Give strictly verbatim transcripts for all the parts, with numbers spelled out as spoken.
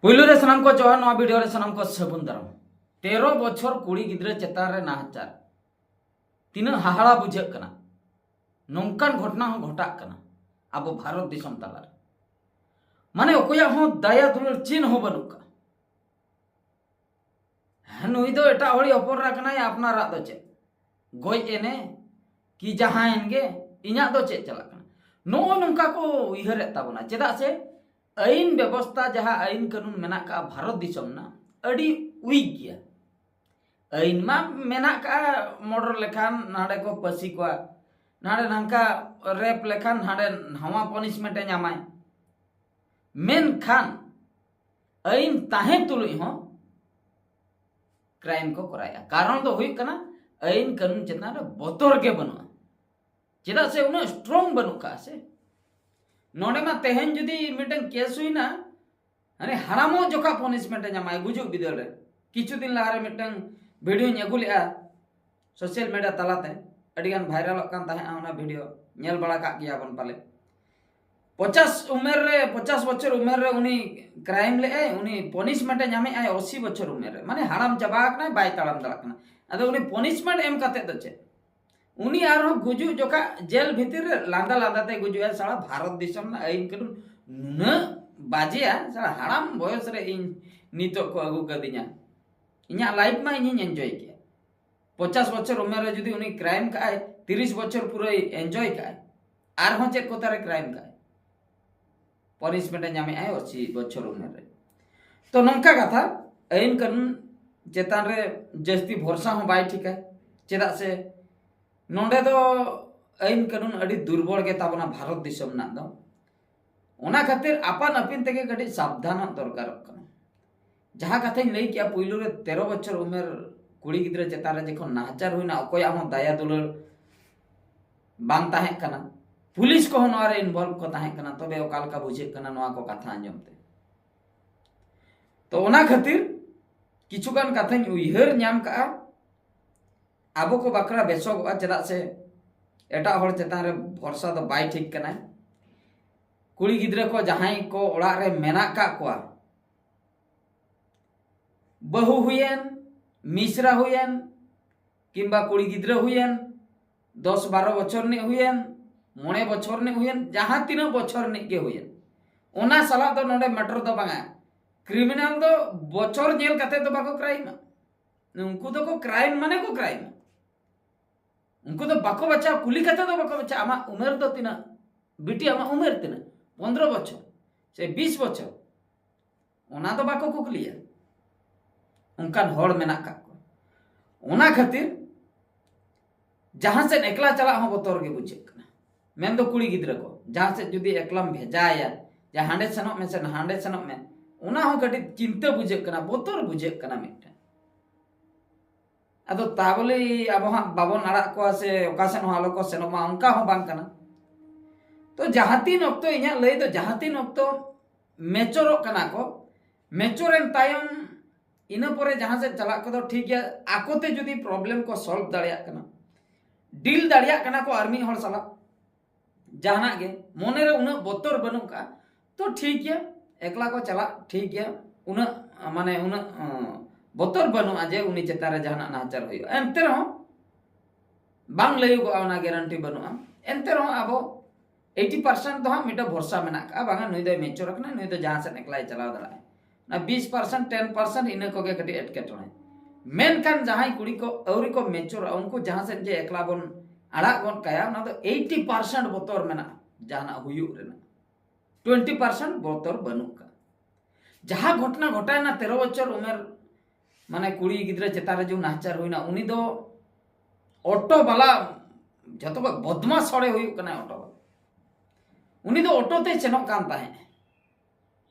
ᱯᱩᱭᱞᱩ ᱨᱮ ᱥᱟᱱᱟᱢ ᱠᱚ ᱡᱚᱦᱟᱨ, ᱱᱚᱣᱟ ᱵᱷᱤᱰᱤᱭᱳ ᱨᱮ ᱥᱟᱱᱟᱢ ᱠᱚ ᱥᱟᱹᱜᱩᱱ ᱫᱟᱨᱟᱢ᱾ ᱛᱮᱨᱚ ᱵᱚᱪᱷᱚᱨ ᱠᱩᱲᱤ ᱜᱤᱫᱽᱨᱟᱹ ᱪᱮᱛᱟᱱ ᱨᱮ ᱱᱟᱦᱟᱪᱟᱨ, ᱛᱤᱱᱟᱹᱜ ᱦᱟᱦᱟᱲᱟ ᱵᱩᱡᱷᱟᱹᱜ ᱠᱟᱱᱟ᱾ ᱱᱚᱝᱠᱟᱱ ᱜᱷᱚᱴᱚᱱᱟ ᱦᱚᱸ ᱜᱷᱚᱴᱟᱜ ᱠᱟᱱᱟ ᱟᱵᱚ ᱵᱷᱟᱨᱚᱛ ᱫᱤᱥᱚᱢ ᱛᱟᱞᱟᱨᱮ᱾ ᱢᱟᱱᱮ ᱚᱠᱚᱭᱟᱜ ᱦᱚᱸ ᱫᱟᱭᱟ ᱫᱩᱞᱟᱹᱲ ᱪᱮᱫ ᱦᱚᱸ ᱵᱟᱹᱱᱩᱜ ᱠᱟᱜᱼᱟ᱾ ᱦᱮᱸ, ᱱᱩᱭ ᱫᱚ ᱮᱴᱟᱜ ᱦᱚᱲᱤᱡ ᱦᱚᱯᱚᱱ ᱮᱨᱟ ᱠᱟᱱᱟᱭ, ᱟᱯᱱᱟᱨᱟᱜ ᱫᱚ ᱪᱮᱫ? ᱜᱚᱡ ᱮᱱᱮ ᱠᱤ ᱡᱟᱦᱟᱸᱭᱮᱱ ᱜᱮ, ᱤᱧᱟᱹᱜ ᱫᱚ ᱪᱮᱫ ᱪᱟᱞᱟᱜ ᱠᱟᱱᱟ? ᱱᱚᱜᱼᱚ ᱱᱚᱝᱠᱟ ᱠᱚ ᱩᱭᱦᱟᱹᱨᱮᱫ ᱛᱟᱵᱚᱱᱟ᱾ ᱪᱮᱫᱟᱜ ᱥᱮ ᱟᱹᱭᱤᱱ ᱵᱮᱵᱚᱥᱛᱟ, ᱡᱟᱦᱟᱸ ᱟᱹᱭᱤᱱ ᱠᱟᱹᱱᱩᱱ ᱢᱮᱱᱟᱜ ᱠᱟᱜᱼᱟ ᱵᱷᱟᱨᱚᱛ ᱫᱤᱥᱚᱢ ᱨᱮᱱᱟᱜ, ᱟᱹᱰᱤ ᱣᱤᱠ ᱜᱮᱭᱟ᱾ ᱟᱹᱭᱤᱱ ᱢᱟ ᱢᱮᱱᱟᱜ ᱠᱟᱜᱼᱟ, ᱢᱚᱨᱰᱟᱨ ᱞᱮᱠᱷᱟᱱ ᱱᱟᱰᱮ ᱠᱚ ᱯᱟᱹᱥᱤ ᱠᱚᱣᱟ, ᱱᱟᱰᱮ ᱱᱟᱝᱠᱟ ᱨᱮᱯ ᱞᱮᱠᱷᱟᱱ ᱦᱟᱸᱰᱮ ᱱᱟᱣᱟ ᱯᱟᱱᱤᱥᱢᱮᱱᱴ ᱮ ᱧᱟᱢᱟᱭ᱾ ᱢᱮᱱᱠᱷᱟᱱ ᱟᱹᱭᱤᱱ ᱛᱟᱦᱮᱸ ᱛᱩᱞᱩᱡ ᱦᱚᱸ ᱠᱨᱟᱭᱤᱢ ᱠᱚ ᱠᱚᱨᱟᱣᱮᱫᱼᱟ᱾ ᱠᱟᱨᱚᱱ ᱫᱚ ᱦᱩᱭᱩᱜ ᱠᱟᱱᱟ, ᱟᱹᱭᱤᱱ ᱠᱟᱹᱱᱩᱱ ᱪᱮᱛᱟᱱ ᱨᱮ ᱵᱚᱛᱚᱨ ᱜᱮ ᱵᱟᱹᱱᱩᱜᱼᱟ᱾ ᱪᱮᱫᱟᱜ ᱥᱮ ᱩᱱᱟᱹᱜ ᱥᱴᱨᱚᱝ ᱵᱟᱹᱱᱩᱜ ᱠᱟᱜᱼᱟ ᱥᱮ᱾ ᱱᱚᱰᱮ ᱢᱟ ᱛᱮᱦᱮᱧ ᱡᱩᱫᱤ ᱢᱤᱫᱴᱟᱝ ᱠᱮᱥ ᱦᱩᱭᱱᱟ, ᱦᱟᱱᱮ ᱦᱟᱲᱟᱢᱚᱜ ᱡᱚᱠᱷᱟ ᱯᱟᱱᱤᱥᱢᱮᱱᱴ ᱮ ᱧᱟᱢᱟᱭ ᱜᱩᱡᱩᱜ ᱵᱤᱫᱟᱹᱞ ᱨᱮ᱾ ᱠᱤᱪᱷᱩ ᱫᱤᱱ ᱞᱟᱦᱟᱨᱮ ᱢᱤᱫᱴᱟᱝ ᱵᱷᱤᱰᱤᱭᱳᱧ ᱟᱹᱜᱩ ᱞᱮᱜᱼᱟ ᱥᱳᱥᱟᱞ ᱢᱤᱰᱤᱭᱟ ᱛᱟᱞᱟᱛᱮ, ᱟᱹᱰᱤᱜᱟᱱ ᱵᱷᱟᱭᱨᱟᱞᱚᱜ ᱠᱟᱱ ᱛᱟᱦᱮᱸᱜᱼᱟ, ᱚᱱᱟ ᱵᱷᱤᱰᱤᱭᱳ ᱧᱮᱞ ᱵᱟᱲᱟ ᱠᱟᱜ ᱜᱮᱭᱟᱵᱚᱱ ᱯᱟᱞᱮ᱾ ᱯᱚᱪᱟᱥ ᱩᱢᱮᱨ ᱨᱮ, ᱯᱚᱪᱟᱥ ᱵᱚᱪᱷᱚᱨ ᱩᱢᱮᱨ ᱨᱮ ᱩᱱᱤ ᱠᱨᱟᱭᱤᱢ ᱞᱮᱜᱼᱟᱭ, ᱩᱱᱤ ᱯᱟᱱᱤᱥᱢᱮᱱᱴ ᱮ ᱧᱟᱢᱮᱜᱼᱟᱭ ᱟᱥᱤ ᱵᱚᱪᱷᱚᱨ ᱩᱢᱮᱨ ᱨᱮ, ᱢᱟᱱᱮ ᱦᱟᱲᱟᱢ ᱪᱟᱵᱟ ᱟᱠᱟᱱᱟᱭ, ᱵᱟᱭ ᱛᱟᱲᱟᱢ ᱫᱟᱲᱮᱭᱟᱜ ᱠᱟᱱᱟ᱾ ᱟᱫᱚ ᱩᱱᱤ ᱯᱟᱱᱤᱥᱢᱮᱱᱴ ᱮᱢ ᱠᱟᱛᱮ ᱫᱚ ᱪᱮᱫ? ᱩᱱᱤ ᱟᱨᱦᱚᱸ ᱜᱩᱡᱩᱜ ᱡᱚᱠᱷᱟ ᱡᱮᱞ ᱵᱷᱤᱛᱤᱨ ᱨᱮ ᱞᱟᱸᱫᱟ ᱞᱟᱸᱫᱟ ᱛᱮ ᱜᱩᱡᱩᱜᱼᱟᱭ᱾ ᱥᱟᱲᱟ ᱵᱷᱟᱨᱚᱛ ᱫᱤᱥᱚᱢ ᱨᱮᱱᱟᱜ ᱟᱹᱭᱤᱱ ᱠᱟᱹᱱᱩᱱ ᱱᱩᱱᱟᱹᱜ ᱵᱟᱡᱮᱭᱟ, ᱥᱟᱲᱟ ᱦᱟᱲᱟᱢ ᱵᱚᱭᱚᱥ ᱨᱮ ᱤᱧ ᱱᱤᱛᱚᱜ ᱠᱚ ᱟᱹᱜᱩ ᱠᱟᱹᱫᱤᱧᱟ᱾ ᱤᱧᱟᱹᱜ ᱞᱟᱭᱤᱯᱷ ᱢᱟ ᱤᱧᱤᱧ ᱮᱱᱡᱚᱭ ᱠᱮᱭᱟ᱾ ᱯᱚᱪᱟᱥ ᱵᱚᱪᱷᱚᱨ ᱩᱢᱮᱨ ᱨᱮ ᱡᱩᱫᱤ ᱩᱱᱤ ᱠᱨᱟᱭᱤᱢ ᱠᱟᱜᱼᱟᱭ, ᱛᱤᱨᱤᱥ ᱵᱚᱪᱷᱚᱨ ᱯᱩᱨᱟᱹᱭ ᱮᱱᱡᱚᱭ ᱠᱟᱜᱼᱟᱭ, ᱟᱨᱦᱚᱸ ᱪᱮᱫ ᱠᱚ ᱛᱟᱨᱮ ᱠᱨᱟᱭᱤᱢ ᱠᱟᱜᱼᱟᱭ, ᱯᱟᱱᱤᱥᱢᱮᱱᱴ ᱮ ᱧᱟᱢᱮᱜᱼᱟᱭ ᱟᱥᱤ ᱵᱚᱪᱷᱚᱨ ᱩᱢᱮᱨ ᱨᱮ᱾ ᱛᱚ ᱱᱚᱝᱠᱟ ᱠᱟᱛᱷᱟ, ᱟᱹᱭᱤᱱ ᱠᱟᱹᱱᱩᱱ ᱪᱮᱛᱟᱱ ᱨᱮ ᱡᱟᱹᱥᱛᱤ ᱵᱷᱚᱨᱥᱟ ᱦᱚᱸ ᱵᱟᱭ ᱴᱷᱤᱠᱟ᱾ ᱪᱮᱫᱟᱜ ᱥᱮ ᱱᱚᱰᱮ ᱫᱚ ᱟᱹᱭᱤᱱ ᱠᱟᱹᱱᱩᱱ ᱟᱹᱰᱤ ᱫᱩᱨᱵᱚᱞ ᱜᱮ ᱛᱟᱵᱚᱱᱟ ᱵᱷᱟᱨᱚᱛ ᱫᱤᱥᱚᱢ ᱨᱮᱱᱟᱜ ᱫᱚ᱾ ᱚᱱᱟ ᱠᱷᱟᱹᱛᱤᱨ ᱟᱯᱟᱱ ᱟᱹᱯᱤᱱ ᱛᱮᱜᱮ ᱠᱟᱹᱴᱤᱡ ᱥᱟᱵᱫᱷᱟᱱᱚᱜ ᱫᱚᱨᱠᱟᱨᱚᱜ ᱠᱟᱱᱟ᱾ ᱡᱟᱦᱟᱸ ᱠᱟᱛᱷᱟᱧ ᱞᱟᱹᱭ ᱠᱮᱜᱼᱟ, ᱯᱩᱭᱞᱩ ᱨᱮ ᱛᱮᱨᱚ ᱵᱚᱪᱷᱚᱨ ᱩᱢᱮᱨ ᱠᱩᱲᱤ ᱜᱤᱫᱽᱨᱟᱹ ᱪᱮᱛᱟᱱ ᱨᱮ ᱡᱚᱠᱷᱚᱱ ᱱᱟᱦᱟᱪᱟᱨ ᱦᱩᱭᱱᱟ, ᱚᱠᱚᱭᱟᱜ ᱦᱚᱸ ᱫᱟᱭᱟ ᱫᱩᱞᱟᱹᱲ ᱵᱟᱝ ᱛᱟᱦᱮᱸ ᱠᱟᱱᱟ, ᱯᱩᱞᱤᱥ ᱠᱚᱦᱚᱸ ᱱᱚᱣᱟ ᱨᱮ ᱤᱱᱵᱷᱚᱞᱵᱷ ᱠᱚ ᱛᱟᱦᱮᱸ ᱠᱟᱱᱟ, ᱛᱚᱵᱮ ᱚᱠᱟ ᱞᱮᱠᱟ ᱵᱩᱡᱷᱟᱹᱜ ᱠᱟᱱᱟ ᱱᱚᱣᱟ ᱠᱚ ᱠᱟᱛᱷᱟ ᱟᱸᱡᱚᱢ ᱛᱮ? ᱛᱚ ᱚᱱᱟ ᱠᱷᱟᱹᱛᱤᱨ ᱠᱤᱪᱷᱩᱜᱟᱱ ᱠᱟᱛᱷᱟᱧ ᱩᱭᱦᱟᱹᱨ ᱧᱟᱢ ᱠᱟᱜᱼᱟ, ᱟᱵᱚ ᱠᱚ ᱵᱟᱠᱷᱨᱟ ᱵᱮᱥᱚᱜᱚᱜᱼᱟ᱾ ᱪᱮᱫᱟᱜ ᱥᱮ ᱮᱴᱟᱜ ᱦᱚᱲ ᱪᱮᱛᱟᱱ ᱨᱮ ᱵᱷᱚᱨᱥᱟ ᱫᱚ ᱵᱟᱭ ᱴᱷᱤᱠ ᱠᱟᱱᱟ᱾ ᱠᱩᱲᱤ ᱜᱤᱫᱽᱨᱟᱹ ᱠᱚ ᱡᱟᱦᱟᱸᱭ ᱠᱚ ᱚᱲᱟᱜ ᱨᱮ ᱢᱮᱱᱟᱜ ᱠᱟᱜ ᱠᱚᱣᱟ, ᱵᱟᱹᱦᱩ ᱦᱩᱭᱮᱱ, ᱢᱤᱥᱨᱟ ᱦᱩᱭᱮᱱ, ᱠᱤᱝᱵᱟ ᱠᱩᱲᱤ ᱜᱤᱫᱽᱨᱟᱹ ᱦᱩᱭᱮᱱ, ᱫᱚᱥ ᱵᱟᱨᱚ ᱵᱚᱪᱷᱚᱨ ᱨᱤᱱᱤᱡ ᱦᱩᱭᱮᱱ, ᱢᱚᱬᱮ ᱵᱚᱪᱷᱚᱨ ᱨᱤᱱᱤᱡ ᱦᱩᱭᱮᱱ, ᱡᱟᱦᱟᱸ ᱛᱤᱱᱟᱹᱜ ᱵᱚᱪᱷᱚᱨ ᱨᱤᱱᱤᱡ ᱜᱮ ᱦᱩᱭᱮᱱ, ᱚᱱᱟ ᱥᱟᱞᱟᱜ ᱫᱚ ᱱᱚᱰᱮ ᱢᱮᱴᱟᱨ ᱫᱚ ᱵᱟᱝᱟ᱾ ᱠᱨᱤᱢᱤᱱᱟᱞ ᱫᱚ ᱵᱚᱪᱷᱚᱨ ᱧᱮᱞ ᱠᱟᱛᱮ ᱫᱚ ᱵᱟᱠᱚ ᱠᱨᱟᱭᱤᱢᱟ᱾ ᱩᱱᱠᱩ ᱫᱚᱠᱚ ᱠᱨᱟᱭᱤᱢ ᱢᱟᱱᱮ ᱠᱚ ᱠᱨᱟᱭᱤᱢᱟ᱾ ᱩᱱᱠᱩ ᱫᱚ ᱵᱟᱠᱚ ᱵᱟᱪᱷᱟᱣᱟ, ᱠᱩᱞᱤ ᱠᱟᱛᱮ ᱫᱚ ᱵᱟᱠᱚ ᱵᱟᱪᱷᱟᱣᱟ, "ᱟᱢᱟᱜ ᱩᱢᱮᱨ ᱫᱚ ᱛᱤᱱᱟᱹᱜ? ᱵᱤᱴᱤ, ᱟᱢᱟᱜ ᱩᱢᱮᱨ ᱛᱤᱱᱟᱹᱜ? ᱯᱚᱱᱫᱽᱨᱚ ᱵᱚᱪᱷᱚᱨ ᱥᱮ ᱵᱤᱥ ᱵᱚᱪᱷᱚᱨ?" ᱚᱱᱟ ᱫᱚ ᱵᱟᱠᱚ ᱠᱩᱠᱞᱤᱭᱟ᱾ ᱚᱱᱠᱟᱱ ᱦᱚᱲ ᱢᱮᱱᱟᱜ ᱠᱟᱜ ᱠᱚᱣᱟ᱾ ᱚᱱᱟ ᱠᱷᱟᱹᱛᱤᱨ ᱡᱟᱦᱟᱸ ᱥᱮᱫ ᱮᱠᱞᱟ ᱪᱟᱞᱟᱜ ᱦᱚᱸ ᱵᱚᱛᱚᱨ ᱜᱮ ᱵᱩᱡᱷᱟᱹᱜ ᱠᱟᱱᱟ᱾ ᱢᱮᱱᱫᱚ ᱠᱩᱲᱤ ᱜᱤᱫᱽᱨᱟᱹ ᱠᱚ, ᱡᱟᱦᱟᱸ ᱥᱮᱫ ᱡᱩᱫᱤ ᱮᱠᱞᱟᱢ ᱵᱷᱮᱡᱟᱭᱟ, ᱡᱮ ᱦᱟᱸᱰᱮ ᱥᱮᱱᱚᱜ ᱢᱮ ᱥᱮ ᱦᱟᱸᱰᱮ ᱥᱮᱱᱚᱜ ᱢᱮ, ᱚᱱᱟ ᱦᱚᱸ ᱠᱟᱹᱴᱤᱡ ᱪᱤᱱᱛᱟᱹ ᱵᱩᱡᱷᱟᱹᱜ ᱠᱟᱱᱟ, ᱵᱚᱛᱚᱨ ᱵᱩᱡᱷᱟᱹᱜ ᱠᱟᱱᱟ ᱢᱤᱫᱴᱮᱱ᱾ ᱟᱫᱚ ᱛᱟ ᱵᱚᱞᱮ ᱟᱵᱚ ᱦᱟᱸᱜ ᱵᱟᱵᱚᱱ ᱟᱲᱟᱜ ᱠᱚᱣᱟ ᱥᱮ ᱚᱠᱟ ᱥᱮᱫ ᱦᱚᱸ ᱟᱞᱚ ᱠᱚ ᱥᱮᱱᱚᱜ ᱢᱟ, ᱚᱱᱠᱟ ᱦᱚᱸ ᱵᱟᱝ ᱠᱟᱱᱟ᱾ ᱛᱚ ᱡᱟᱦᱟᱸ ᱛᱤᱱ ᱚᱠᱛᱚ, ᱤᱧᱟᱹᱜ ᱞᱟᱹᱭ ᱫᱚ, ᱡᱟᱦᱟᱸ ᱛᱤᱱ ᱚᱠᱛᱚ ᱢᱮᱪᱚᱨᱚᱜ ᱠᱟᱱᱟ ᱠᱚ, ᱢᱮᱪᱚᱨ ᱮᱱ ᱛᱟᱭᱚᱢ ᱤᱱᱟᱹ ᱯᱚᱨᱮ ᱡᱟᱦᱟᱸ ᱥᱮᱫ ᱪᱟᱞᱟᱜ ᱠᱚᱫᱚ ᱴᱷᱤᱠ ᱜᱮᱭᱟ, ᱟᱠᱚᱛᱮ ᱡᱩᱫᱤ ᱯᱨᱚᱵᱞᱮᱢ ᱠᱚ ᱥᱚᱞᱵᱷ ᱫᱟᱲᱮᱭᱟᱜ ᱠᱟᱱᱟ, ᱰᱤᱞ ᱫᱟᱲᱮᱭᱟᱜ ᱠᱟᱱᱟ ᱠᱚ ᱟᱨ ᱢᱤᱫ ᱦᱚᱲ ᱥᱟᱞᱟᱜ, ᱡᱟᱦᱟᱱᱟᱜ ᱜᱮ ᱢᱚᱱᱮᱨᱮ ᱩᱱᱟᱹᱜ ᱵᱚᱛᱚᱨ ᱵᱟᱹᱱᱩᱜ ᱠᱟᱜᱼᱟ, ᱛᱚ ᱴᱷᱤᱠ ᱜᱮᱭᱟ, ᱮᱠᱞᱟ ᱠᱚ ᱪᱟᱞᱟᱜ ᱴᱷᱤᱠ ᱜᱮᱭᱟ, ᱩᱱᱟᱹᱜ ᱢᱟᱱᱮ ᱩᱱᱟᱹᱜ ᱚᱸ, ᱵᱚᱛᱚᱨ ᱵᱟᱹᱱᱩᱜᱼᱟ ᱡᱮ ᱩᱱᱤ ᱪᱮᱛᱟᱱ ᱨᱮ ᱡᱟᱦᱟᱱᱟᱜ ᱱᱟᱦᱟᱪᱟᱨ ᱦᱩᱭᱩᱜᱼᱟ᱾ ᱮᱱᱛᱮ ᱨᱮᱦᱚᱸ ᱵᱟᱝ ᱞᱟᱹᱭᱚᱜᱚᱜᱼᱟ, ᱚᱱᱟ ᱜᱮᱨᱮᱱᱴᱤ ᱵᱟᱹᱱᱩᱜᱼᱟ᱾ ᱮᱱᱛᱮ ᱨᱮᱦᱚᱸ ᱟᱵᱚ ᱮᱭᱤᱴᱤ ᱯᱟᱨᱥᱮᱱᱴ ᱫᱚ ᱦᱟᱸᱜ ᱢᱤᱫᱴᱮᱱ ᱵᱷᱚᱨᱥᱟ ᱢᱮᱱᱟᱜ ᱠᱟᱜᱼᱟ, ᱵᱟᱝᱟ ᱱᱩᱭ ᱫᱚᱭ ᱢᱮᱪᱚᱨ ᱟᱠᱟᱱᱟ, ᱱᱩᱭ ᱫᱚ ᱡᱟᱦᱟᱸ ᱥᱮᱫ ᱮᱠᱞᱟᱭ ᱪᱟᱞᱟᱣ ᱫᱟᱲᱮᱭᱟᱜᱼᱟ᱾ ᱚᱱᱟ ᱵᱤᱥ ᱯᱟᱨᱥᱮᱱᱴ, ᱴᱮᱱ ᱯᱟᱨᱥᱮᱱᱴ ᱤᱱᱟᱹ ᱠᱚᱜᱮ ᱠᱟᱹᱴᱤᱡ ᱮᱴᱠᱮᱴᱚᱬᱮ᱾ ᱢᱮᱱᱠᱷᱟᱱ ᱡᱟᱦᱟᱸᱭ ᱠᱩᱲᱤ ᱠᱚ ᱟᱹᱣᱨᱤ ᱠᱚ ᱢᱮᱪᱚᱨᱚᱜᱼᱟ, ᱩᱱᱠᱩ ᱡᱟᱦᱟᱸ ᱥᱮᱫ ᱡᱮ ᱮᱠᱞᱟ ᱵᱚᱱ ᱟᱲᱟᱜ ᱜᱚᱫ ᱠᱟᱭᱟ, ᱚᱱᱟ ᱫᱚ ᱮᱭᱤᱴᱤ ᱯᱟᱨᱥᱮᱱᱴ ᱵᱚᱛᱚᱨ ᱢᱮᱱᱟᱜᱼᱟ ᱡᱟᱦᱟᱱᱟᱜ ᱦᱩᱭᱩᱜ ᱨᱮᱱᱟᱜ᱾ ᱴᱩᱭᱮᱱᱴᱤ ᱯᱟᱨᱥᱮᱱᱴ ᱵᱚᱛᱚᱨ ᱵᱟᱹᱱᱩᱜ ᱠᱟᱜᱼᱟ᱾ ᱡᱟᱦᱟᱸ ᱜᱷᱚᱴᱚᱱᱟ ᱜᱷᱚᱴᱟᱭᱮᱱᱟ ᱛᱮᱨᱚ ᱵᱚᱪᱷᱚᱨ ᱩᱢᱮᱨ, ᱢᱟᱱᱮ ᱠᱩᱲᱤ ᱜᱤᱫᱽᱨᱟᱹ ᱪᱮᱛᱟᱱ ᱨᱮ ᱡᱩᱫᱤ ᱱᱟᱦᱟᱪᱟᱨ ᱦᱩᱭᱱᱟ, ᱩᱱᱤ ᱫᱚ ᱚᱴᱳ ᱵᱟᱞᱟ, ᱡᱷᱚᱛᱚ ᱠᱷᱚᱱ ᱵᱚᱫᱢᱟᱥ ᱦᱚᱲᱮ ᱦᱩᱭᱩᱜ ᱠᱟᱱᱟ ᱚᱴᱳ ᱵᱟᱞᱟ᱾ ᱩᱱᱤ ᱫᱚ ᱚᱴᱳ ᱛᱮᱭ ᱥᱮᱱᱚᱜ ᱠᱟᱱ ᱛᱟᱦᱮᱸᱫ᱾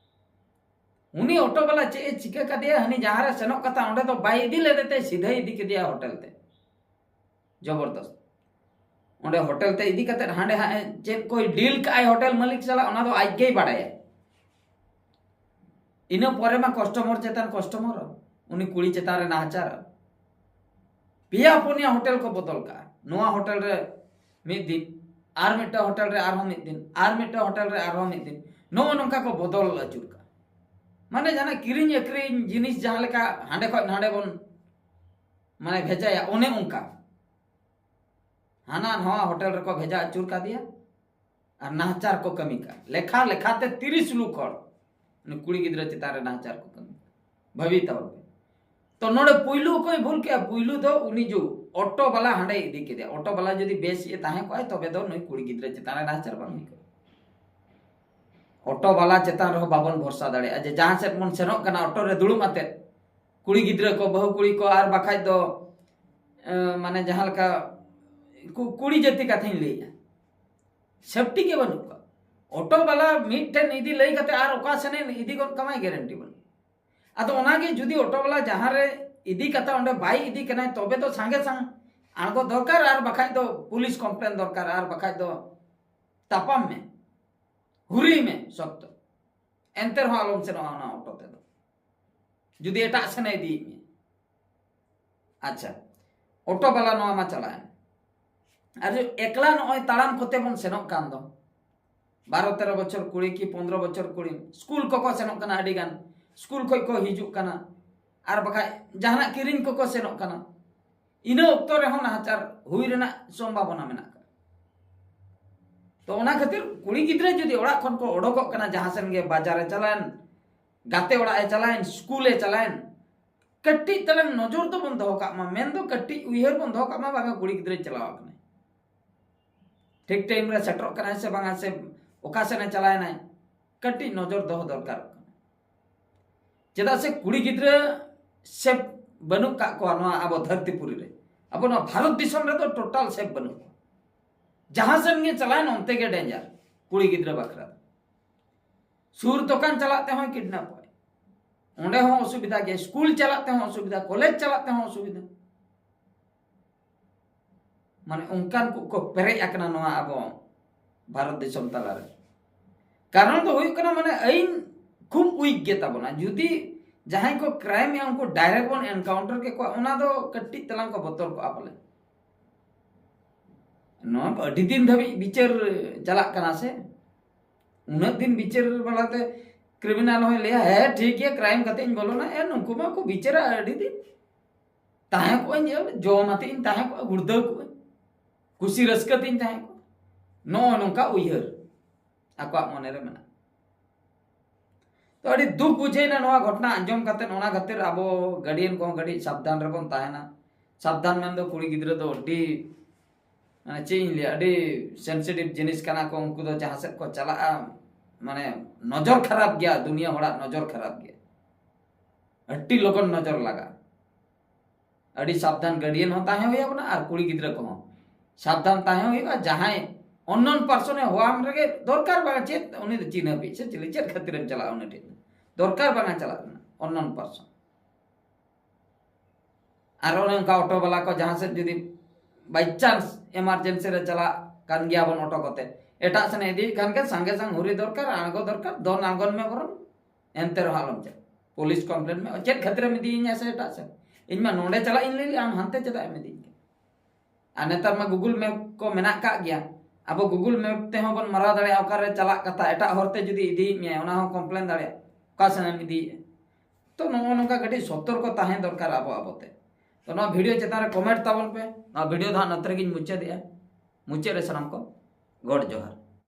ᱩᱱᱤ ᱚᱴᱳ ᱵᱟᱞᱟ ᱪᱮᱫ ᱮ ᱪᱤᱠᱟᱹ ᱠᱟᱫᱮᱭᱟ, ᱦᱟᱹᱱᱤ ᱡᱟᱦᱟᱸ ᱨᱮ ᱥᱮᱱᱚᱜ ᱠᱟᱛᱷᱟ, ᱚᱸᱰᱮ ᱫᱚ ᱵᱟᱭ ᱤᱫᱤ ᱞᱮᱫᱮ ᱛᱮ ᱥᱤᱫᱷᱟᱹᱭ ᱤᱫᱤ ᱠᱮᱫᱮᱭᱟ ᱦᱳᱴᱮᱞ ᱛᱮ᱾ ᱡᱚᱵᱚᱨᱫᱚᱥᱛ᱾ ᱚᱸᱰᱮ ᱦᱳᱴᱮᱞ ᱛᱮ ᱤᱫᱤ ᱠᱟᱛᱮ ᱦᱟᱸᱰᱮ ᱦᱟᱸᱜ ᱮ ᱪᱮᱫ ᱠᱚᱭ ᱰᱤᱞ ᱠᱟᱜᱼᱟᱭ ᱦᱳᱴᱮᱞ ᱢᱟᱹᱞᱤᱠ ᱥᱟᱞᱟᱜ, ᱚᱱᱟ ᱫᱚ ᱟᱡ ᱜᱮᱭ ᱵᱟᱲᱟᱭᱟ᱾ ᱤᱱᱟᱹ ᱯᱚᱨᱮ ᱢᱟ ᱠᱟᱥᱴᱚᱢᱟᱨ ᱪᱮᱛᱟᱱ ᱠᱟᱥᱴᱚᱢᱟᱨ, ᱩᱱᱤ ᱠᱩᱲᱤ ᱪᱮᱛᱟᱱ ᱨᱮ ᱱᱟᱦᱟᱪᱟᱨ᱾ ᱯᱮᱭᱟ ᱯᱩᱱᱭᱟ ᱦᱳᱴᱮᱞ ᱠᱚ ᱵᱚᱫᱚᱞ ᱠᱟᱜᱼᱟ, ᱱᱚᱣᱟ ᱦᱳᱴᱮᱞ ᱨᱮ ᱢᱤᱫ ᱫᱤᱱ, ᱟᱨ ᱢᱤᱫᱴᱟᱝ ᱦᱳᱴᱮᱞ ᱨᱮ ᱟᱨᱦᱚᱸ ᱢᱤᱫ ᱫᱤᱱ, ᱟᱨ ᱢᱤᱫᱴᱟᱝ ᱦᱳᱴᱮᱞ ᱨᱮ ᱟᱨᱦᱚᱸ ᱢᱤᱫ ᱫᱤᱱ, ᱱᱚᱜᱼᱚ ᱱᱚᱝᱠᱟ ᱠᱚ ᱵᱚᱫᱚᱞ ᱟᱹᱪᱩᱨ ᱠᱟᱜᱼᱟ᱾ ᱢᱟᱱᱮ ᱡᱟᱦᱟᱱᱟᱜ ᱠᱤᱨᱤᱧ ᱟᱹᱠᱷᱨᱤᱧ ᱡᱤᱱᱤᱥ ᱡᱟᱦᱟᱸ ᱞᱮᱠᱟ ᱦᱟᱸᱰᱮ ᱠᱷᱚᱱ ᱱᱟᱰᱮ ᱵᱚᱱ ᱢᱟᱱᱮ ᱵᱷᱮᱡᱟᱭᱟ, ᱚᱱᱮ ᱚᱱᱠᱟ᱾ ᱦᱟᱱᱟ ᱱᱚᱣᱟ ᱦᱳᱴᱮᱞ ᱨᱮᱠᱚ ᱵᱷᱮᱡᱟ ᱟᱹᱪᱩᱨ ᱠᱟᱫᱮᱭᱟ ᱟᱨ ᱱᱟᱦᱟᱪᱟᱨ ᱠᱚ ᱠᱟᱹᱢᱤ ᱠᱟᱜᱼᱟ᱾ ᱞᱮᱠᱷᱟ ᱞᱮᱠᱷᱟᱛᱮ ᱛᱤᱨᱤᱥ ᱞᱩᱠ ᱦᱚᱲ ᱩᱱᱤ ᱠᱩᱲᱤ ᱜᱤᱫᱽᱨᱟᱹ ᱪᱮᱛᱟᱱ ᱨᱮ ᱱᱟᱦᱟᱪᱟᱨ ᱠᱚ ᱠᱟᱹᱢᱤ ᱠᱟᱜᱼᱟ᱾ ᱵᱷᱟᱹᱵᱤ ᱛᱟᱵᱚᱱ ᱯᱮ᱾ ᱛᱚ ᱱᱚᱰᱮ ᱯᱩᱭᱞᱩ ᱚᱠᱚᱭ ᱵᱷᱩᱞ ᱠᱮᱜᱼᱟ? ᱯᱩᱭᱞᱩ ᱫᱚ ᱩᱱᱤ ᱡᱩ ᱚᱴᱳ ᱵᱟᱞᱟ ᱦᱟᱸᱰᱮ ᱤᱫᱤ ᱠᱮᱫᱮᱭᱟ᱾ ᱚᱴᱳ ᱵᱟᱞᱟ ᱡᱩᱫᱤ ᱵᱮᱥ ᱮ ᱛᱟᱦᱮᱸ ᱠᱚᱜᱼᱟᱭ, ᱛᱚᱵᱮ ᱫᱚ ᱱᱩᱭ ᱠᱩᱲᱤ ᱜᱤᱫᱽᱨᱟᱹ ᱪᱮᱛᱟᱱ ᱨᱮ ᱱᱟᱦᱟᱪᱟᱨ ᱵᱟᱝ ᱦᱩᱭ ᱠᱚᱜᱼᱟ᱾ ᱚᱴᱳ ᱵᱟᱞᱟ ᱪᱮᱛᱟᱱ ᱨᱮᱦᱚᱸ ᱵᱟᱵᱚᱱ ᱵᱷᱚᱨᱥᱟ ᱫᱟᱲᱮᱭᱟᱜᱼᱟ ᱡᱮ ᱡᱟᱦᱟᱸ ᱥᱮᱫ ᱵᱚᱱ ᱥᱮᱱᱚᱜ ᱠᱟᱱᱟ ᱚᱴᱳ ᱨᱮ ᱫᱩᱲᱩᱵ ᱟᱛᱮᱫ, ᱠᱩᱲᱤ ᱜᱤᱫᱽᱨᱟᱹ ᱠᱚ, ᱵᱟᱹᱦᱩ ᱠᱩᱲᱤ ᱠᱚ, ᱟᱨ ᱵᱟᱠᱷᱟᱡ ᱫᱚ ᱮ, ᱢᱟᱱᱮ ᱡᱟᱦᱟᱸ ᱞᱮᱠᱟ ᱠᱩ- ᱠᱩᱲᱤ ᱡᱟᱹᱛᱤ ᱠᱟᱛᱷᱟᱧ ᱞᱟᱹᱭᱮᱜᱼᱟ, ᱥᱮᱯᱴᱤ ᱜᱮ ᱵᱟᱹᱱᱩᱜ ᱠᱚᱣᱟ᱾ ᱚᱴᱳ ᱵᱟᱞᱟ ᱢᱤᱫᱴᱷᱮᱱ ᱤᱫᱤ ᱞᱟᱹᱭ ᱠᱟᱛᱮ ᱟᱨ ᱚᱠᱟ ᱥᱮᱱᱮ ᱤᱫᱤ ᱜᱚᱫ ᱠᱟᱢᱟᱭ ᱜᱮᱨᱮᱱᱴᱤ ᱵᱟᱹᱱᱩᱜ᱾ ᱟᱫᱚ ᱚᱱᱟᱜᱮ ᱡᱩᱫᱤ ᱚᱴᱳ ᱵᱟᱞᱟ ᱡᱟᱦᱟᱸ ᱨᱮ ᱤᱫᱤ ᱠᱟᱛᱮ ᱚᱸᱰᱮ ᱵᱟᱭ ᱤᱫᱤ ᱠᱟᱱᱟᱭ, ᱛᱚᱵᱮ ᱫᱚ ᱥᱟᱸᱜᱮ ᱥᱟᱝ ᱟᱬᱜᱚ ᱫᱚᱨᱠᱟᱨ, ᱟᱨ ᱵᱟᱠᱷᱟᱡ ᱫᱚ ᱯᱩᱞᱤᱥ ᱠᱚᱢᱯᱞᱮᱱ ᱫᱚᱨᱠᱟᱨ, ᱟᱨ ᱵᱟᱠᱷᱟᱡ ᱫᱚ ᱛᱟᱯᱟᱢ ᱢᱮ, ᱦᱩᱨᱤ ᱢᱮ ᱥᱚᱠᱛᱚ᱾ ᱮᱱᱛᱮ ᱨᱮᱦᱚᱸ ᱟᱞᱚᱢ ᱥᱮᱱᱚᱜᱼᱟ ᱚᱱᱟ ᱚᱴᱳ ᱛᱮᱫᱚ, ᱡᱩᱫᱤ ᱮᱴᱟᱜ ᱥᱮᱱᱮ ᱤᱫᱤᱭᱮᱫ ᱢᱮᱭᱟ᱾ ᱟᱪᱪᱷᱟ, ᱚᱴᱳ ᱵᱟᱞᱟ ᱱᱚᱣᱟ ᱢᱟ ᱪᱟᱞᱟᱣᱮᱱ᱾ ᱟᱨ ᱡᱩᱫᱤ ᱮᱠᱞᱟ ᱱᱚᱜᱼᱚᱭ ᱛᱟᱲᱟᱢ ᱠᱚᱛᱮ ᱵᱚᱱ ᱥᱮᱱᱚᱜ ᱠᱟᱱ ᱫᱚ, ᱵᱟᱨᱚ ᱛᱮᱨᱚ ᱵᱚᱪᱷᱚᱨ ᱠᱩᱲᱤ ᱠᱤ ᱯᱚᱱᱫᱽᱨᱚ ᱵᱚᱪᱷᱚᱨ ᱠᱩᱲᱤ, ᱥᱠᱩᱞ ᱠᱚᱠᱚ ᱥᱮᱱᱚᱜ ᱠᱟᱱᱟ, ᱟᱹᱰᱤ ᱜᱟᱱ ᱥᱠᱩᱞ ᱠᱷᱚᱡ ᱠᱚ ᱦᱤᱡᱩᱜ ᱠᱟᱱᱟ, ᱟᱨ ᱵᱟᱠᱷᱟᱡ ᱡᱟᱦᱟᱱᱟᱜ ᱠᱤᱨᱤᱧ ᱠᱚᱠᱚ ᱥᱮᱱᱚᱜ ᱠᱟᱱᱟ, ᱤᱱᱟᱹ ᱚᱠᱛᱚ ᱨᱮᱦᱚᱸ ᱱᱟᱦᱟᱪᱟᱨ ᱦᱩᱭ ᱨᱮᱱᱟᱜ ᱥᱚᱢᱵᱷᱟᱵᱚᱱᱟ ᱢᱮᱱᱟᱜ ᱠᱟᱫᱟ᱾ ᱛᱚ ᱚᱱᱟ ᱠᱷᱟᱹᱛᱤᱨ ᱠᱩᱲᱤ ᱜᱤᱫᱽᱨᱟᱹ ᱡᱩᱫᱤ ᱚᱲᱟᱜ ᱠᱷᱚᱱ ᱠᱚ ᱚᱰᱚᱠᱚᱜ ᱠᱟᱱᱟ, ᱡᱟᱦᱟᱸ ᱥᱮᱱ ᱜᱮ, ᱵᱟᱡᱟᱨ ᱮ ᱪᱟᱞᱟᱣᱮᱱ, ᱜᱟᱛᱮ ᱚᱲᱟᱜ ᱮ ᱪᱟᱞᱟᱣᱮᱱ, ᱥᱠᱩᱞ ᱮ ᱪᱟᱞᱟᱣᱮᱱ, ᱠᱟᱹᱴᱤᱡ ᱛᱟᱞᱟᱝ ᱱᱚᱡᱚᱨ ᱫᱚ ᱵᱚᱱ ᱫᱚᱦᱚ ᱠᱟᱜ ᱢᱟ, ᱢᱮᱱ ᱫᱚ ᱠᱟᱹᱴᱤᱡ ᱩᱭᱦᱟᱹᱨ ᱵᱚᱱ ᱫᱚᱦᱚ ᱠᱟᱜ ᱢᱟ, ᱵᱟᱝᱟ ᱠᱩᱲᱤ ᱜᱤᱫᱽᱨᱟᱹᱭ ᱪᱟᱞᱟᱣ ᱟᱠᱟᱱᱟᱭ, ᱴᱷᱤᱠ ᱴᱟᱭᱤᱢ ᱨᱮ ᱥᱮᱴᱮᱨᱚᱜ ᱠᱟᱱᱟᱭ ᱥᱮ ᱵᱟᱝᱟ, ᱥᱮ ᱚᱠᱟ ᱥᱮᱱ ᱮ ᱪᱟᱞᱟᱣᱮᱱᱟᱭ, ᱠᱟᱹᱴᱤᱡ ᱱᱚᱡᱚᱨ ᱫᱚᱦᱚ ᱫᱚᱨᱠᱟᱨᱚᱜ ᱠᱟᱱᱟ᱾ ᱪᱮᱫᱟᱜ ᱥᱮ ᱠᱩᱲᱤ ᱜᱤᱫᱽᱨᱟᱹ ᱥᱮᱯ ᱵᱟᱹᱱᱩᱜ ᱠᱟᱜ ᱠᱚᱣᱟ ᱱᱚᱣᱟ ᱟᱵᱚ ᱫᱷᱟᱹᱨᱛᱤ ᱯᱩᱨᱤ ᱨᱮ, ᱟᱵᱚ ᱱᱚᱣᱟ ᱵᱷᱟᱨᱚᱛ ᱫᱤᱥᱚᱢ ᱨᱮᱫᱚ ᱴᱳᱴᱟᱞ ᱥᱮᱯ ᱵᱟᱹᱱᱩᱜ ᱠᱚᱣᱟ᱾ ᱡᱟᱦᱟᱸ ᱥᱮᱱ ᱜᱮ ᱪᱟᱞᱟᱣᱮᱱ ᱚᱱᱛᱮ ᱜᱮ ᱰᱮᱧᱡᱟᱨ ᱠᱩᱲᱤ ᱜᱤᱫᱽᱨᱟᱹ ᱵᱟᱠᱷᱨᱟ ᱫᱚ᱾ ᱥᱩᱨ ᱫᱚᱠᱟᱱ ᱪᱟᱞᱟᱜ ᱛᱮᱦᱚᱸᱭ ᱠᱤᱰᱱᱟᱯᱚᱜᱼᱟᱭ, ᱚᱸᱰᱮ ᱦᱚᱸ ᱚᱥᱩᱵᱤᱫᱷᱟ ᱜᱮ, ᱥᱠᱩᱞ ᱪᱟᱞᱟᱜ ᱛᱮᱦᱚᱸ ᱚᱥᱩᱵᱤᱫᱷᱟ, ᱠᱚᱞᱮᱡᱽ ᱪᱟᱞᱟᱜ ᱛᱮᱦᱚᱸ ᱚᱥᱩᱵᱤᱫᱷᱟ᱾ ᱢᱟᱱᱮ ᱚᱱᱠᱟᱱ ᱠᱚ ᱠᱚ ᱯᱮᱨᱮᱡ ᱟᱠᱟᱱᱟ ᱱᱚᱣᱟ ᱟᱵᱚ ᱵᱷᱟᱨᱚᱛ ᱫᱤᱥᱚᱢ ᱛᱟᱞᱟᱨᱮ᱾ ᱠᱟᱨᱚᱱ ᱫᱚ ᱦᱩᱭᱩᱜ ᱠᱟᱱᱟ ᱢᱟᱱᱮ ᱟᱹᱭᱤᱱ ᱠᱷᱩᱵ ᱩᱭᱤᱠ ᱜᱮ ᱛᱟᱵᱚᱱᱟ᱾ ᱡᱩᱫᱤ ᱡᱟᱦᱟᱸᱭ ᱠᱚ ᱠᱨᱟᱭᱤᱢ ᱮᱜᱼᱟ ᱩᱱᱠᱩ ᱰᱟᱭᱨᱮᱠᱴ ᱵᱚᱱ ᱮᱱᱠᱟᱣᱩᱱᱴᱟᱨ ᱠᱮ ᱠᱚᱣᱟ, ᱚᱱᱟ ᱫᱚ ᱠᱟᱹᱴᱤᱡ ᱛᱟᱞᱟᱝ ᱠᱚ ᱵᱚᱛᱚᱨ ᱠᱚᱜᱼᱟ ᱯᱟᱞᱮ᱾ ᱱᱚᱣᱟ ᱟᱹᱰᱤ ᱫᱤᱱ ᱫᱷᱟᱹᱵᱤᱡ ᱵᱤᱪᱟᱹᱨ ᱪᱟᱞᱟᱜ ᱠᱟᱱᱟ ᱥᱮ, ᱩᱱᱟᱹᱜ ᱫᱤᱱ ᱵᱤᱪᱟᱹᱨ ᱵᱟᱞᱟᱛᱮ ᱠᱨᱤᱢᱤᱱᱟᱞ ᱦᱚᱸᱭ ᱞᱟᱹᱭᱟ, ᱦᱮᱸ ᱴᱷᱤᱠ ᱜᱮᱭᱟ, ᱠᱨᱟᱭᱤᱢ ᱠᱟᱛᱮ ᱤᱧ ᱵᱚᱞᱚᱱᱟ, ᱮ ᱱᱩᱠᱩ ᱢᱟ ᱠᱚ ᱵᱤᱪᱟᱹᱨᱟ ᱟᱹᱰᱤ ᱫᱤᱱ, ᱛᱟᱦᱮᱸ ᱠᱚᱜᱼᱟᱹᱧ, ᱡᱚᱢ ᱟᱛᱮ ᱤᱧ ᱛᱟᱦᱮᱸ ᱠᱚᱜᱼᱟ, ᱜᱩᱲᱫᱟᱹᱣ ᱠᱚᱜᱼᱟᱹᱧ, ᱠᱩᱥᱤ ᱨᱟᱹᱥᱠᱟᱹ ᱛᱤᱧ ᱛᱟᱦᱮᱸ ᱠᱚᱜᱼᱟ, ᱱᱚᱜᱼᱚ ᱱᱚᱝᱠᱟ ᱩᱭᱦᱟᱹᱨ ᱟᱠᱚᱣᱟᱜ ᱢᱚᱱᱮᱨᱮ ᱢᱮᱱᱟᱜᱼᱟ᱾ ᱛᱚ ᱟᱹᱰᱤ ᱫᱩᱠ ᱵᱩᱡᱷᱟᱹᱣᱱᱟ ᱱᱚᱣᱟ ᱜᱷᱚᱴᱚᱱᱟ ᱟᱸᱡᱚᱢ ᱠᱟᱛᱮ᱾ ᱚᱱᱟ ᱠᱷᱟᱹᱛᱤᱨ ᱟᱵᱚ ᱜᱟᱨᱰᱤᱭᱟᱱ ᱠᱚᱦᱚᱸ ᱠᱟᱹᱴᱤᱡ ᱥᱟᱵᱫᱷᱟᱱ ᱨᱮᱵᱚᱱ ᱛᱟᱦᱮᱱᱟ᱾ ᱥᱟᱵᱫᱷᱟᱱ ᱢᱮᱱᱫᱚ ᱠᱩᱲᱤ ᱜᱤᱫᱽᱨᱟᱹ ᱫᱚ ᱟᱹᱰᱤ, ᱢᱟᱱᱮ ᱪᱮᱫ ᱤᱧ ᱞᱟᱹᱭᱟ, ᱟᱹᱰᱤ ᱥᱮᱱᱥᱤᱴᱤᱵᱷ ᱡᱤᱱᱤᱥ ᱠᱟᱱᱟ ᱠᱚ᱾ ᱩᱱᱠᱩ ᱫᱚ ᱡᱟᱦᱟᱸ ᱥᱮᱫ ᱠᱚ ᱪᱟᱞᱟᱜᱼᱟ, ᱢᱟᱱᱮ ᱱᱚᱡᱚᱨ ᱠᱷᱟᱨᱟᱯ ᱜᱮᱭᱟ, ᱫᱩᱱᱤᱭᱟᱹ ᱦᱚᱲᱟᱜ ᱱᱚᱡᱚᱨ ᱠᱷᱟᱨᱟᱯ ᱜᱮᱭᱟ, ᱟᱹᱰᱤ ᱞᱚᱜᱚᱱ ᱱᱚᱡᱚᱨ ᱞᱟᱜᱟᱜᱼᱟ᱾ ᱟᱹᱰᱤ ᱥᱟᱵᱫᱷᱟᱱ ᱜᱟᱨᱰᱤᱭᱟᱱ ᱦᱚᱸ ᱛᱟᱦᱮᱸ ᱦᱩᱭ ᱟᱵᱚᱱᱟ ᱟᱨ ᱠᱩᱲᱤ ᱜᱤᱫᱽᱨᱟᱹ ᱠᱚᱦᱚᱸ ᱥᱟᱵᱫᱷᱟᱱ ᱛᱟᱦᱮᱸ ᱦᱩᱭᱩᱜᱼᱟ᱾ ᱡᱟᱦᱟᱸᱭ ᱚᱱᱱᱚᱱ ᱯᱟᱨᱥᱚᱱ ᱮ ᱦᱚᱦᱚᱣᱟᱢ ᱨᱮᱜᱮ ᱫᱚᱨᱠᱟᱨ ᱵᱟᱝᱟ ᱪᱮᱫ, ᱩᱱᱤ ᱫᱚ ᱪᱤᱱᱦᱟᱹᱯ ᱥᱮ ᱪᱤᱞᱤ, ᱪᱮᱫ ᱠᱷᱟᱹᱛᱤᱨᱮᱢ ᱪᱟᱞᱟᱜᱼᱟ ᱩᱱᱤ ᱴᱷᱮᱱ? ᱫᱚᱨᱠᱟᱨ ᱵᱟᱝᱟ ᱪᱟᱞᱟᱜ ᱨᱮᱱᱟᱜ ᱚᱱᱱᱚᱱ ᱯᱟᱨᱥᱚᱱ᱾ ᱟᱨ ᱚᱱᱮ ᱚᱱᱠᱟ ᱚᱴᱳ ᱵᱟᱞᱟ ᱠᱚ ᱡᱟᱦᱟᱸ ᱥᱮᱫ ᱡᱩᱫᱤ by chance emergency ᱨᱮ ᱪᱟᱞᱟᱜ ᱠᱟᱱ ᱜᱮᱭᱟ ᱵᱚᱱ ᱚᱴᱳ ᱠᱚᱛᱮ, ᱮᱴᱟᱜ ᱥᱮᱱ ᱮ ᱤᱫᱤᱭᱮᱫ ᱠᱷᱟᱱ ᱜᱮ ᱥᱟᱸᱜᱮ ᱥᱟᱝ ᱦᱩᱨᱤ ᱫᱚᱨᱠᱟᱨ, ᱟᱬᱜᱚ ᱫᱚᱨᱠᱟᱨ, ᱫᱚᱱ ᱟᱬᱜᱚᱱ ᱢᱮ ᱵᱚᱨᱚᱝ, ᱮᱱᱛᱮ ᱨᱮᱦᱚᱸ ᱟᱞᱚᱢ ᱪᱟᱞᱟᱜ᱾ ᱯᱩᱞᱤᱥ ᱠᱚᱢᱯᱞᱮᱱ ᱢᱮ, ᱪᱮᱫ ᱠᱷᱟᱹᱛᱤᱨᱮᱢ ᱤᱫᱤᱭᱤᱧᱟ ᱥᱮ ᱮᱴᱟᱜ ᱥᱮᱱ? ᱤᱧ ᱢᱟ ᱱᱚᱰᱮ ᱪᱟᱞᱟᱜ ᱤᱧ ᱞᱟᱹᱭ ᱞᱮᱜᱼᱟ, ᱟᱢ ᱦᱟᱱᱛᱮ ᱪᱮᱫᱟᱜ ᱮᱢ ᱤᱫᱤᱭᱤᱧ ᱠᱟᱱᱟ? ᱟᱨ ᱱᱮᱛᱟᱨ ᱢᱟ Google Map ᱠᱚ ᱢᱮᱱᱟᱜ ᱠᱟᱜ ᱜᱮᱭᱟ, ᱟᱵᱚ Google Map ᱛᱮᱦᱚᱸ ᱵᱚᱱ ᱢᱟᱨᱟᱣ ᱫᱟᱲᱮᱭᱟᱜᱼᱟ ᱚᱠᱟᱨᱮ ᱪᱟᱞᱟᱜ ᱠᱟᱛᱷᱟ, ᱮᱴᱟᱜ ᱦᱚᱨᱛᱮ ᱡᱩᱫᱤ ᱤᱫᱤᱭᱮᱫ ᱢᱮᱭᱟ ᱚᱱᱟ ᱦᱚᱸ ᱠᱚᱢᱯᱞᱮᱱ ᱫᱟᱲᱮᱭᱟᱜᱼᱟ ᱚᱠᱟ ᱥᱮᱱ ᱮᱢ ᱤᱫᱤᱭᱮᱫᱼᱟ᱾ ᱛᱚ ᱱᱚᱜᱼᱚ ᱱᱚᱝᱠᱟ ᱠᱟᱹᱴᱤᱡ ᱥᱚᱛᱚᱨᱠᱚ ᱛᱟᱦᱮᱸ ᱫᱚᱨᱠᱟᱨ ᱟᱵᱚ ᱟᱵᱚᱛᱮ᱾ ᱛᱚ ᱱᱚᱣᱟ ᱵᱷᱤᱰᱤᱭᱳ ᱪᱮᱛᱟᱱ ᱨᱮ ᱠᱚᱢᱮᱱᱴ ᱛᱟᱵᱚᱱ ᱯᱮ᱾ ᱱᱚᱣᱟ ᱵᱷᱤᱰᱤᱭᱳ ᱫᱚ ᱦᱟᱸᱜ ᱱᱚᱛᱮ ᱨᱮᱜᱮᱧ ᱢᱩᱪᱟᱹᱫᱮᱜᱼᱟ᱾ ᱢᱩᱪᱟᱹᱫ ᱨᱮ ᱥᱟᱱᱟᱢ ᱠᱚ ᱜᱚᱰ ᱡᱚᱦᱟᱨ᱾